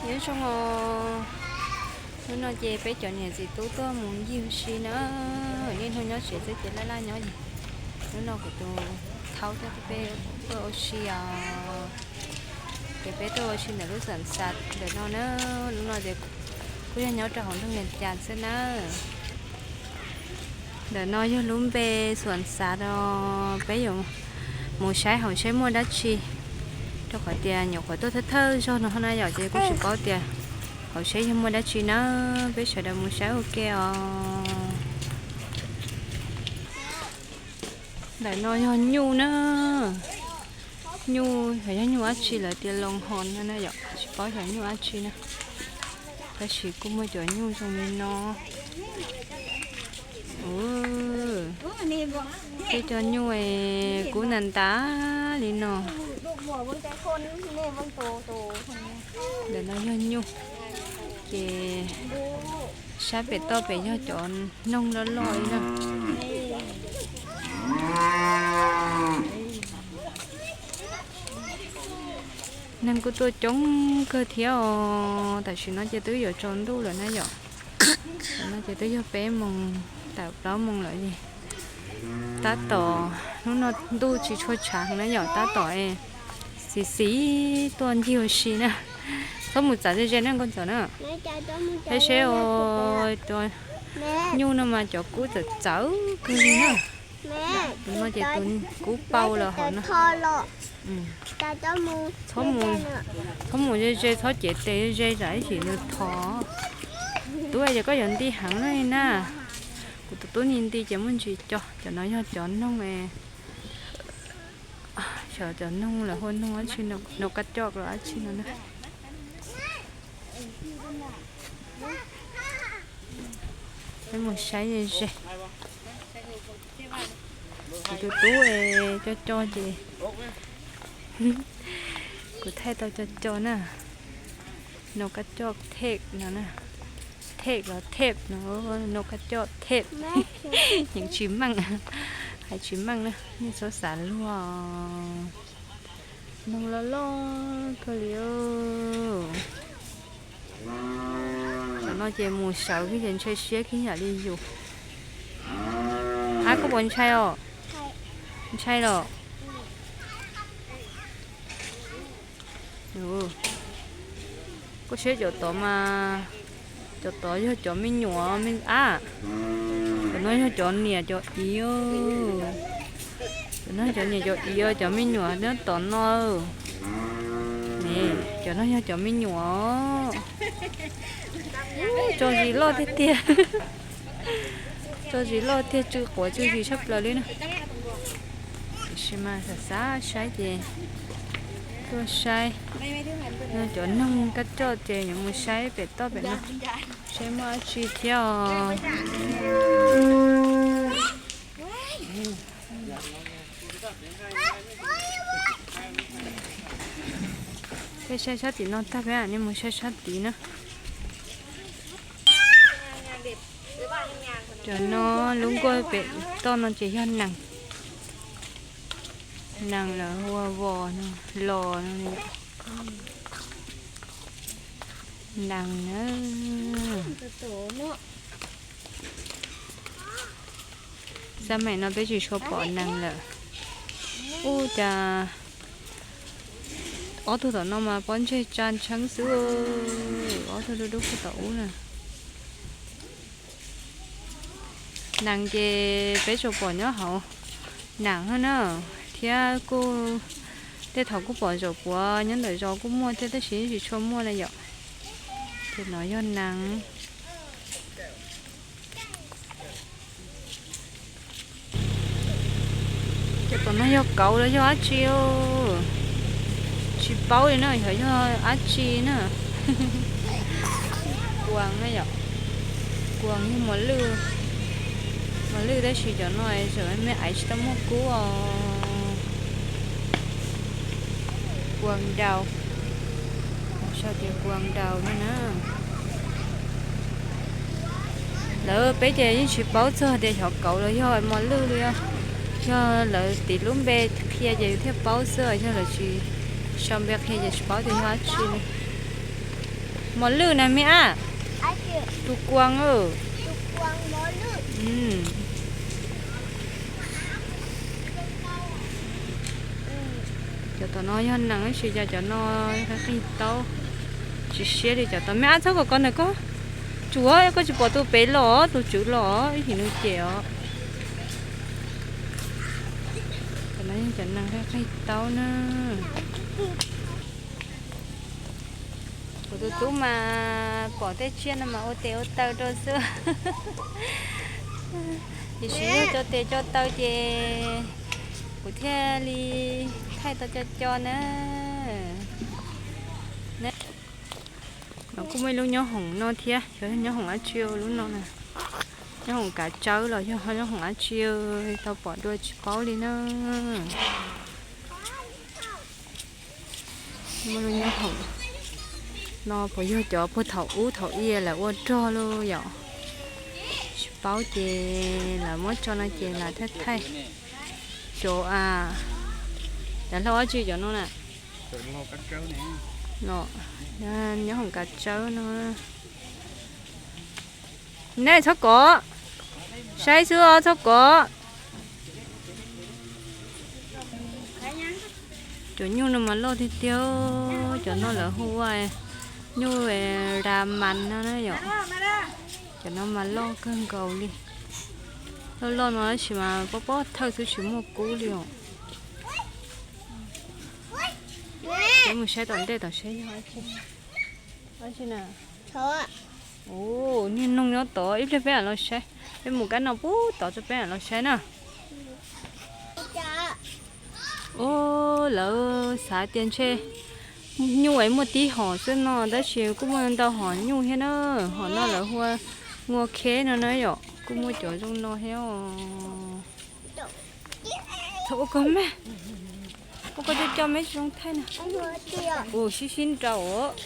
Nyob zoo os, hnub no ces peb cov niam txiv tub tuaj mus ncig ua si na. Niaj hnub nyob tsev xwb ces laj laj nyob ces hnub no kuv tus thaub tuaj, peb tuaj ua si os. Ces peb tuaj ua si ntawm lub xam xav ntawm no na. Lub no ces kuj yog nyob rau hauv nroog Nees Cas xwb na. Ntawm no yog lub npe xuam xav os, peb yuav mus saib hauv seb muaj dab tsi, rau qhov tias nyuam qhuav tuaj thawj thawj zaug no na yom, ces kuj tsis paub tias hauv seb yog muaj dab tsi na. Peb sawv daws mus saib ua ke os. Ntawm no yog nyuj na, nyuj xyov yog nyuj dab tsi, lawv tias loo hos no na yom, tsis paub xyov nyuj dab tsi na. Tab sis kuj muaj cov nyuj zoo li no. Tej cov nyuj kub ntas ntas li no. Ntawm no yog nyuj, ces sab pem toj pem yog cov noog loj loj li na. Neeg kuj tuaj coob kawg thiab os. Tam sim no ces twb yuav tsaus ntuj lawm na yom. Tam no ces twb yog peb moos tawm plaub moos lawm li. Tab tom hnub no ntuj tsis tshua tshav na yom, tab tom xis xis tuaj ncig ua si na. Txhob mus txav ze ze na Nkauj Ntxawm na. Saib seb, tus nyuj no mas cov kub txawv txawv kawg li na. Tus no ces tus kub paub lawm hov no. Txhob mus ze ze, txhob cev tes ze ze tsam ib chim nws thov. Tub, ces koj yuav nti heev li na. Kuv tus tub nti nti ces muaj ntsis co. Cov no yog cov noog, xyov cov noog lawv hu noog dab tsi, no kab coj los dab tsi no na. Peb mus saib ze ze. Kuv tus tub co co ces kuv thaij tau co co na. No kab coj thej no na. Thej los thej no, no kab coj thej. Yeej tsis meej, hais tsis meej na, nej txhob xav luag. Noog loj loj kawg li. Tam no ces mus sawv kiag ces ntshai siab kiag yam li yus. Ab, koj puas ntshai os? Ntshai los? Koj saib cov tod mas, cov tod yog cov me nyuam me ab. Cov no yog cov niam cov txiv. Cov no cov niam cov txiv, cov me nyuam nyob tom no. Ne, cov no yog cov me nyuam. Tso zis loj tiag tiag. Tso zis loj tiag, tsw quav tsw zis tshaj plaws li na. Tiam sis mas xav xav saib ces tuaj saib. Cov noog kab coj ces yuav mus saib pem toj pem no, saib muaj dab tsi thiab os. Peb saib sab tim no tag, peb mam li mus saib sab tid na. Cov no lub nkuaj pem toj no ces yog nees. Nees lawv hu ua vos no, los no. Nees na. Xab maim no peb tsis tshua pom nees lawm. Ub, cas ob tug tom no mas pob ntseg tsa ntsheeb xwb. Ob tug dub dub puag tom ub na. Nees ces peb tsuas pom nyob hauv nam no na, thiab kuj tej thaum kuj pom zaum puav nyob ntawm zos kuj muaj thiab, tab sis tsis tshua muaj na yom. Ces no yog nees. Ces tom no yog kauv los yog dab tsi, tsis paub li na, xyov yog dab tsi na. Kuas na yom, kuas yog mos lwj, mos lwj tab sis cov no tseem me me aiv tsis tau muaj kub os. Kuas daus, sau tias kuas daus no na. Lawv peb ces yeej tsis paub txog tias xyov kauv los yog mos lwj li os. Yog lawv tiv lub npe qhia ces yus thiaj paub xwb, yog lawv tsis sau npe qhia ces tsis paub tias yog dab tsi li. Mos lwj na me ab. Tus kuas. Cov tom no yog nees tab sis cov no qeej taub. Tsis siab li cov tom me ab txhob kom koj ntawm koj. Tsuav koj tsis pom tus pem los tus tswv los ib chim nws cem os. Cov no yog cov nees qeej taub na. Kuv tus tub mas pom tej tsiaj no mas ua tes ua taw rau xwb. Tiam sis yog cov tes cov taw ces kuv thiaj li thaij tau co co na. Mas kuj muaj ib lub nyob hoom no thiab, xyov nyob hoom dab tsi lub no na. Nyob hoom kav tsawb los yog nyob hoom dab tsi, tau pom dua tsis paub li na. Muaj lub nyob hoom no puas yog cov puag thaum ub thaum i lawv ua rog lawm yom? Tsis paub ces lawv muab tso no ces lawv thaij thaij. Cov a, cov hlau dab tsi cov no na? Nyob hoom kav tsawb no. Neb txhob kov, saib xwb os txhob kov. Cov nyuj no mas loj tiag tiag, cov no lawv hu ua nyuj ras mas no na yom. Cov no mas loj kawg nkaus li. Loj loj no tab sis mas pob pob thawj xwb tsis muaj kub li os. Peb mus saib tom ntej tom saib yog dab tsi na. Ua niag noog nyob tod, ib pliag peb mam los saib. Peb mus kab no pub tod tso peb mam los saib na. Ua lawv xav tias ntshe nyuj es muaj tib hom xwb no tab sis kuj muaj ntau hom nyuj thiab na. Hom no lawv hu ua nua kheb no na yom, kuj muaj cov zoo no thiab os. Txhob ua koj me, ua koj coj coj me tsis zoo thaij na. Ua sib sib nraus,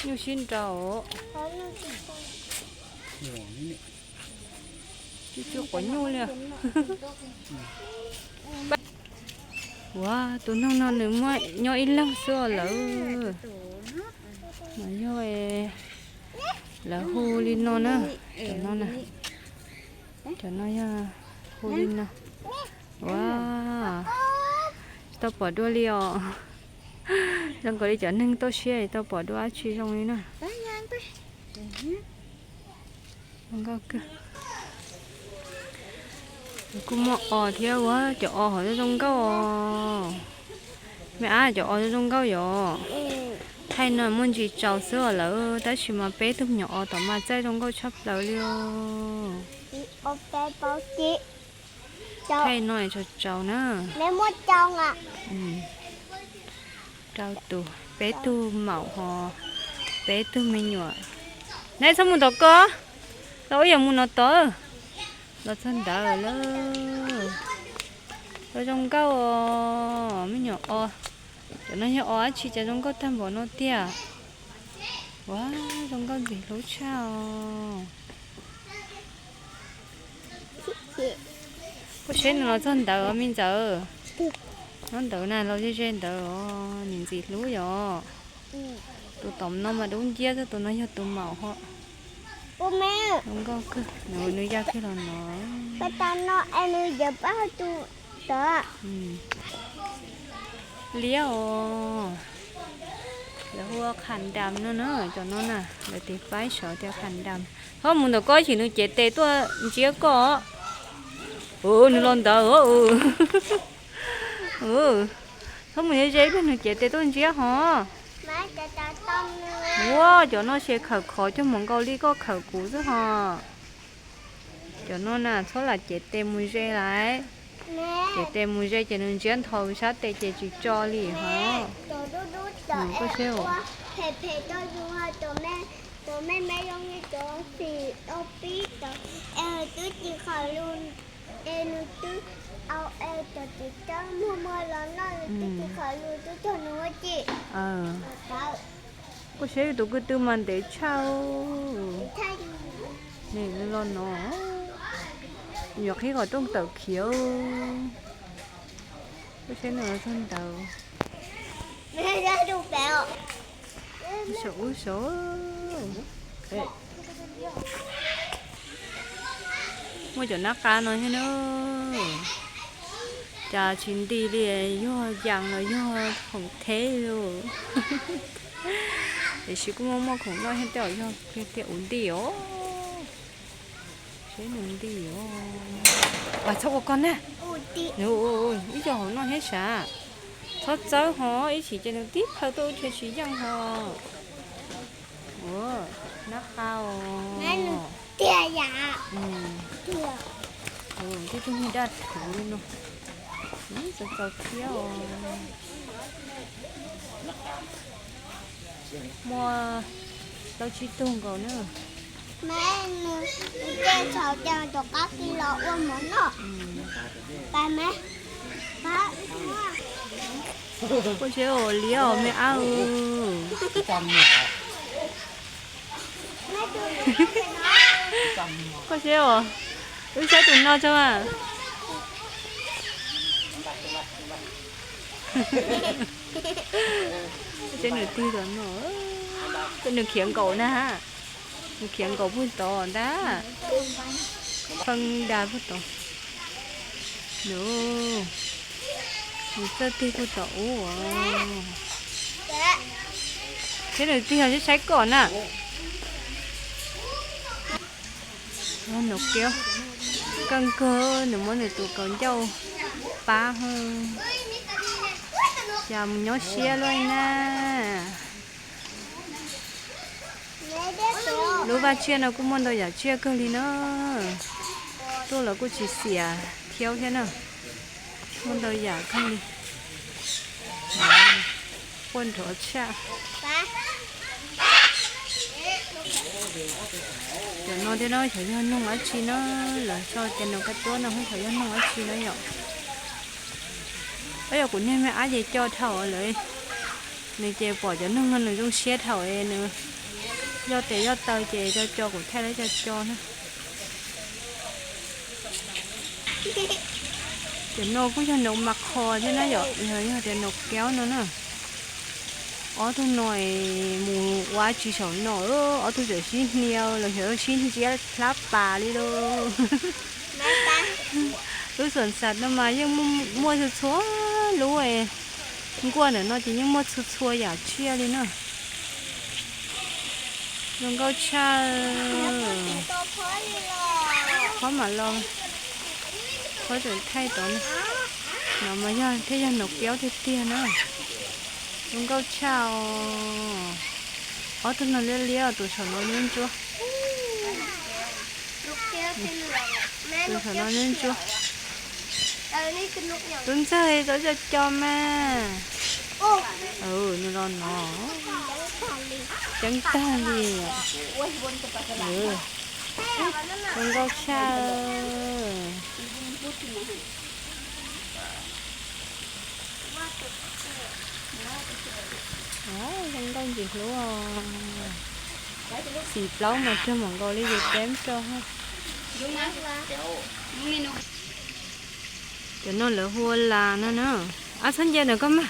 nyuj sib nraus. Tsis tsis quav nyuj li. Ua tus noog no nws muaj nyob ib leeg xwb os lawm. Mas yog lawv hu li no na, cov no na, cov no yog hu li no. Ua, tsis tau pom dua li os. Zoo nkaus li cov neeg toj siab tsis tau pom dua dab tsi zoo li na. Zoo nkauj kawg. Kuj muaj os thiab ua cov os hov zoo nkauj os. Me ab cov os zoo nkauj yom. Thaij no muaj ntsis tsaus xwb os lawm tab sis mas peb tug me nyuam os tom mas txaij zoo nkauj tshaj plaws li os. Thaij no tsaus tsaus na. Rau tus, peb tug maum hos peb tug me nyuam. Neb txhob mus tom koj, los wb yuav mus no tod. Los txog ntawd lawm. Los zoo nkauj os me nyuam os. Cov no yog os dab tsi cas zoo nkauj tag npaum no tiag. Ua, zoo nkauj ntxim hlub tshaj os. Koj saib nws los txog ntawd me ntxawm. Nyob ntawd na los ze ze ntawd os, niam ntxim hlub yom. Tus tom no mas dub nciab xwb, tus no yog tus maum hos. Zoo nkauj kawg, nws ya kiag los no. Liab os. Lawv hu ua qhas nram no na, cov no na, lawv tiv faib saud tias qhas nram. Txhob mus ntawm koj chim nws cev tes tuaj ntsiab koj. Nws los ntawd. Txhob mus ze ze ib pliag nws cev tes tuaj ntsiab hos. Ua cov no ces khawm khov cog mus nkaus li koj khawm kuv xwb hos. Cov no na txhob lam cev tes mus ze lawm. Cev tes mus ze ces nws ntsiab nthos sab tes ces tsis tso li hos. Koj saib. Koj saib tus ko tw mas ntev tshaj. Nws los no, yuav qhib qhov rooj tawm khiav. Koj saib nws los txog ntawd. Saum ub saud. Muaj cov nab qa no thiab na. Cas tsis nti li, yog yas los yog khoom theb li. Tiam sis kuj muaj muaj khoom noj thiab, tej zaum yog tiag tiag ua nti os. Seb nws nti os. Txhob ua koj na. Ib co hauv no thiab sav. Txhob txawb ho, ib chim ces nws tib plhaw tuaj ub tshaj tsis yeej ho. Ua, nab qa os. Tiag yam. Tej tug niag daj rhuv li no. Txaus txaus thiab os. Muaj plaub tsib tug nkaus na. Mas nws tej thaum ces rov qab pib los ua mov noj. Pab mas, pab. Koj seb os, liab os me ab. Koj seb os, wb saib tus no tso mas. Seb nws twg tom no. Nws khiav nkaum na ha. Nws khiav nkaum puag tod ntag. Pheej dag puag tod. Nws, nws txawj tig puag tom ub. Thiab nws tig los saib saib koj na. Nws kiav kawg kawg, nws muab nws tus kaus ncauj pab hwb. Cas mus nyob siab luaj na. Lub vaj tsiaj no kuj muaj ntau yam tsiaj kawg li na. Tuaj los kuj tsis xiam thiab thiab na. Muaj ntau yam kawg li. Quaj nrov tshaj. Cov no thiab no xyov yog noog dab tsi na, lawv sau tias noog kab tuab no xyov yog noog dab tsi na yom. Ib yam kuv niag me ab ces co dhau lawm, nws ces pom cov noog no nws zoo siab dhau, nws yoj tes yoj taw ces co co kuv thaij lawv co co na. Cov no kuj yog noog mas kho thiab na yom, yog tias noog kaub no na. Ob tug no mus ua dab tsi saum no, ob tug tseem sib hnia los xyov sib ntsiab plab pas li lauj. Lub xoom xas no mas yeej muaj txhua txhua lub, nkuaj ntawm no ces yeej muaj txhua txhua yam tsiaj li na. Zoo nkauj tshaj. Qhov mam los, qhov tseem thaij tod na. No mas yog thiaj yog noog kaub tiag tiag na. Zoo nkauj tshaj os. Ob tug no liab liab, tus saum no liab ntsuab. Tus saum no liab ntsuab. Tub ntxawg, txhob co co mas. Nws los no. Ceeb tag li. Zoo nkauj tshaj. Zoo nkauj ntxim hlub. Xim plaub mas rag mam nkaus li yus teeb rau. Cov no lawv hu ua las no na. Ab, txhob nce ntawm koj mas.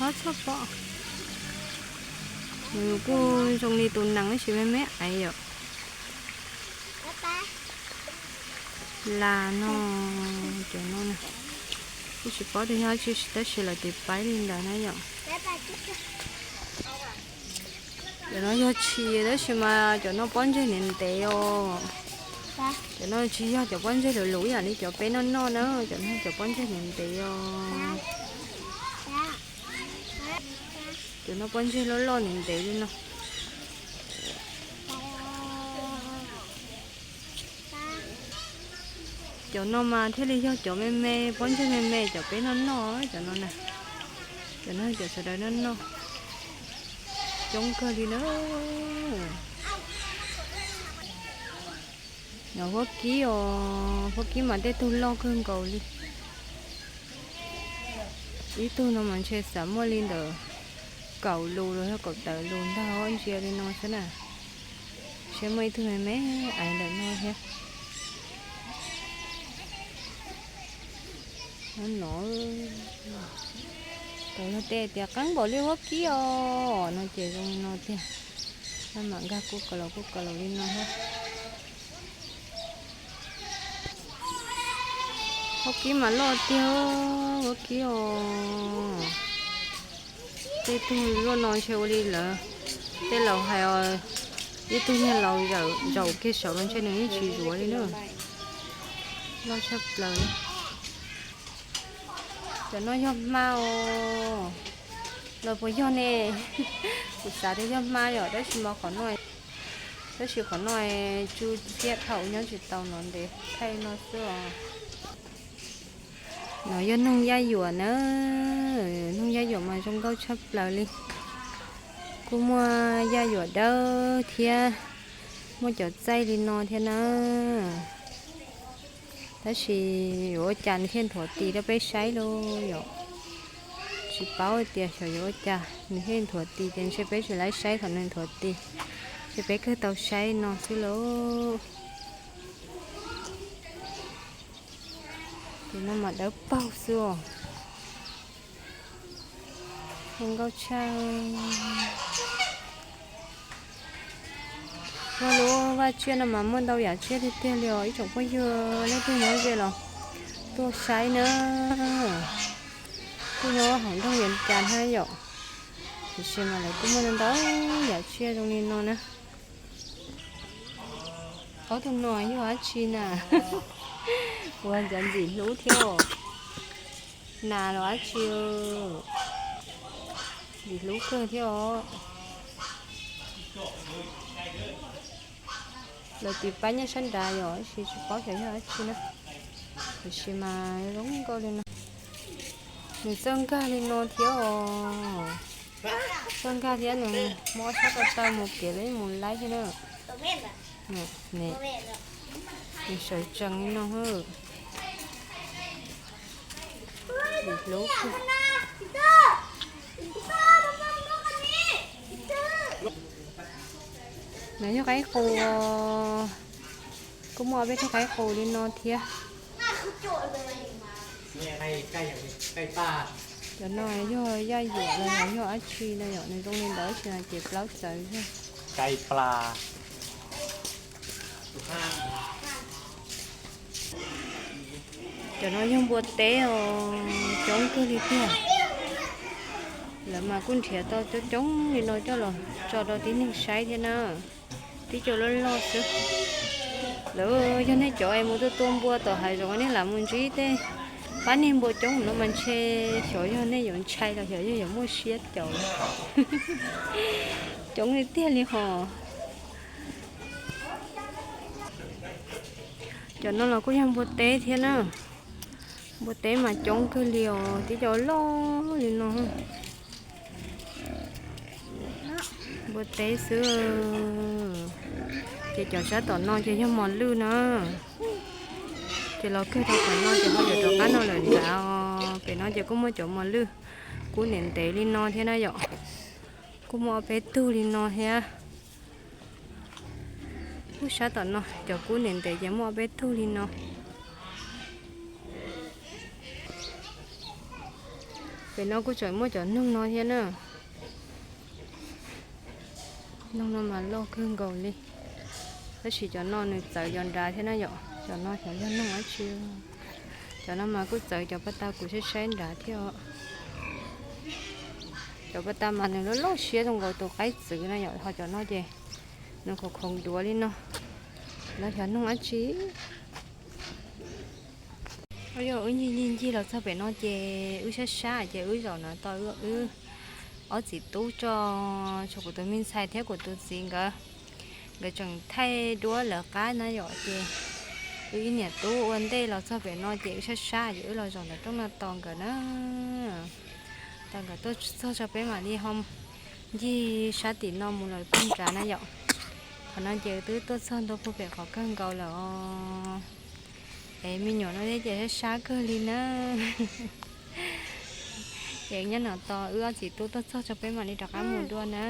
Ab, txhob pob. Nws kuj zoo li tus nees tab sis me me aiv yom. Las no, cov no na, kuj tsis paub tias yog dab tsi tab sis lawv tias paib li ntawd na yom. Cov no yog tshis tab sis mas cov no pob ntseg ntev ntev os. Cov no tsis yog cov pob ntseg luv luv ib yam li cov peb noj noj na, cov no cov pob ntseg ntev ntev os. Cov no pob ntseg loj loj ntev ntev li no. Cov no mas thiaj li yog cov me me, pob ntseg me me, cov peb noj noj cov no na. Cov no cov sawv daws noj noj coob kawg li na. Nov huab kib os, huab kib mas tej tug loj kawg nkaus li. Ib tug no mas ntshe xav muaj li ntawm kaum lus los yog kaum tawm lus ntag, ntsia li no xwb na. Seb muaj ib tug me me aiv ntawm no thiab. No, Tau yog tej tias qeeb npaum li huab kib os no ces zoo li no tiag. Maj mam nkag kuj kaus laus kuj kaus laus li no thiab. Huab kib mas loj tiag, huab kib os. Tej tug luaj no ntshe ua li lawv tej laus hais os, ib tug niag laus zaum kiag saud los ntshe nws yeej tsis zuav li na. Loj tshaj plaws li. Cov no yog hma os, los puas yog ne? Kuv xav tias yog hma yom, tab sis mas qhov no, tab sis qhov no tsw ntxiab dhau nyob tsis tau no ntev thaij no xwb os. No yog noog yaj yuam na, noog yaj yuam mas zoo nkauj tshaj plaws li. Kuj muaj yaj yuam dawb thiab, muaj cov txaij li no thiab na. Tab sis yuav ua cas nws thiaj nthuav tis rau peb saib lauj yom? Tsis paub tias xyov yuav ua cas nws thiaj nthuav tis, ces ntshe peb tsis laib saib thaum nws nthuav tis, ces peb kawg tau saib no xwb lauj. Tus no mas dawb paug xwb os. Zoo nkauj tshaj. Yog lub vaj tsiaj no mas muaj ntau yam tsiaj tiag tiag li os ib tsoom phooj ywg, leej twg nyob ze los tuaj saib na. Kuj nyob hauv nroog Vias Cas thiab yom, tiam sis mas lawv kuj muaj ntau yam tsiaj zoo li no na. Ob tug no yog dab tsi na? Ua cov ntxim hlub thiab os. Nas los dab tsi, ntxim hlub kawg thiab os. Lawv tiv pab nyob sab nrad yom, tab sis tsis paub xyov yog dab tsi na. Tiam sis mas zoo nkauj li no. Nws txawj nkag li no thiab os. Txawj nkag thiab, nws muab ob sab ko taw mus kev los mus laib thiab na. Nws sawv tsees li no. Ntxim hlub. Nws yog qaib qus, kuj muaj ob peb tug qaib qus li no thiab. Cov no yog yaj yuam los yog dab tsi no yom, nws zoo li ntawd tab sis no ces plaub txawv yog. Cov no yog npua teb os, coob kawg li tiag. Lawv mas kuj nrhiav tau coob coob li no coj los tso rau tib neeg saib thiab na. Tib co loj loj xwb. Lawv yog nej cov es mus tua tua npua tom hav zoov nej lam mus ntsib tej pab niag npua coob no mas ntshe xyov yog nej yuav ntshai los xyov yog yuav muaj siab caum. Coob li tiag li hos. Cov no los kuj yog npua teb thiab na. Npua teb mas coob kawg li os, tib co loj li no. Npua teb xwb. Ces cov sab tom no ces yog mos lwj na. Ces los kawg rau tom no ces ho yuav rov qab no lawm nrad os. Pem no ces kuj muaj cov mos lwj kub ntev ntev li no thiab na yom. Kuj muaj ob peb tug li no thiab. Lub sab tom no cov kub ntev ntev ces muaj ob peb tug li no. Pem no kuj tseem muaj cov noog no thiab na. Noog no mas loj kawg nkaus li. Tab sis cov no nws txawv cov nrad thiab na yom. Cov no xyov yog noog dab tsi. Cov no mas kuj txawv cov pas tas kuv saib saib nrad thiab os. Cov pas tas mas nws loj loj siab zoo nkaus tus qaib txwv na yom, ho cov no ces nws khoov khoov duav li no. Lawv xyov noog dab tsi. Yog wb ncig ncig ncig los txog pem no ces wb sab sab ces wb zaum no tau wb ob txiv tub tso, tso kuv tus me ntxhais thiab kuv tus txiv nkawd, nkawd tseem thaij duab lawv qab na yom. Ces wb ib niam tub ua ntej los txog pem no ces wb sab sab ces wb los zaum ntawm rooj no tos nkawd na. Tos nkawd tuaj txog tso peb mam li ho ncig sab tim no mus lawm puag nrad na yom. Qhov no ces twb tuaj txog ntua puag pem qhov kawg nkaus lawm os. Es me nyuam no thiab ces sab sab kawg li na. Ces nyob no tos wb ob txiv tub tuaj txog tso peb mam li rov qab mus dua na.